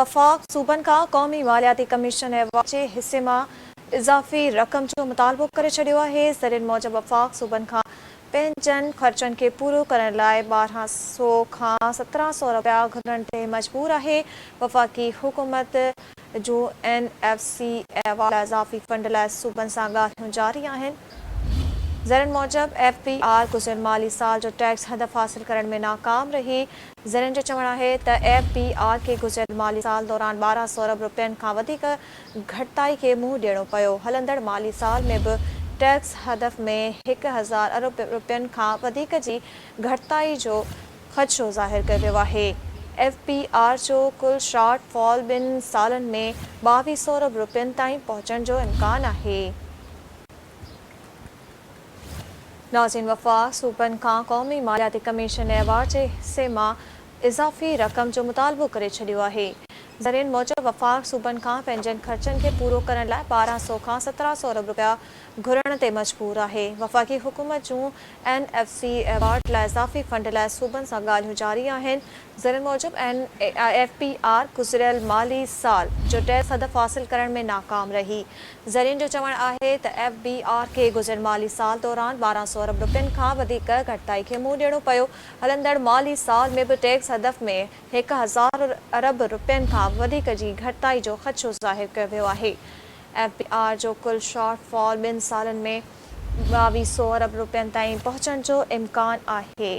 وفاق صوبن کان قومي مالياتي ڪميشن ايوارڊ جي حصي مان اضافي رقم جو مطالبو ڪري ڇڏيو آهي. ذريعن موجب وفاق صوبن کان پنهنجن خرچن کي پورو ڪرڻ لاء 12 سو کان 17 سو رپيا گهرڻ تي مجبور آهي. وفاقي حڪومت جون اين ايف سي ايوارڊ لاء اضافي فنڊ لاء صوبن سان ڳالهيون جاري آهن. ذريعن موجب ايف بي آر گذريل مالي سال جو ٽيڪس هدف حاصل ڪرڻ ۾ ناڪام رهي. ذريعن جو چوڻ آهي ته ايف بي آر کي گذريل مالي سال دوران 12 سو ارب رپين کان وڌيڪ گهٽتائي کي منهن ڏيڻو پيو، هلندڙ مالي سال ۾ به ٽيڪس هدف ۾ 1000 ارب رپين کان وڌيڪ جي گهٽتائي جو خدشو ظاهر ڪيو ويو آهي. ايف بي آر جو ڪل شارٽ فال ٻن سالن ۾ 22 سو ارب رپين تائين پهچڻ جو امڪان آهي. ناظرين وفاق صوبن کان قومي مالياتي ڪميشن ايوارڊ جي حصي مان اضافي رقم جو مطالبو ڪري ڇڏيو آهي. ذريعن موجب وفاق صوبن کان پنهنجن خرچن کي پورو ڪرڻ لاء 12 سو کان 17 سو ارب رپيا گهرڻ تي مجبور آهي. وفاقي حڪومت جون اين ايف سي ايوارڊ لاء اضافي فنڊ لاء صوبن سان ڳالهيون جاري آهن. ذريعن موجب اين ايف بي آر گذريل مالي سال جو ٽيڪس هدف حاصل ڪرڻ ۾ ناڪام رهي. ذريعن جو چوڻ آهي ته ايف بي آر کي گذريل مالي سال دوران 12 سو ارب رپين کان وڌيڪ گهٽتائي کي منهن ڏيڻو پيو، هلندڙ مالي سال ۾ به ٽيڪس هدف ۾ 1000 ارب رپين کان وڌيڪ جي گهٽتائي جو خدشو ظاهر ڪيو ويو آهي. ايف بي آر جو ڪل شارٽ فال ٻن سالن ۾ 22 سو ارب رپين تائين پهچڻ جو امڪان آهي.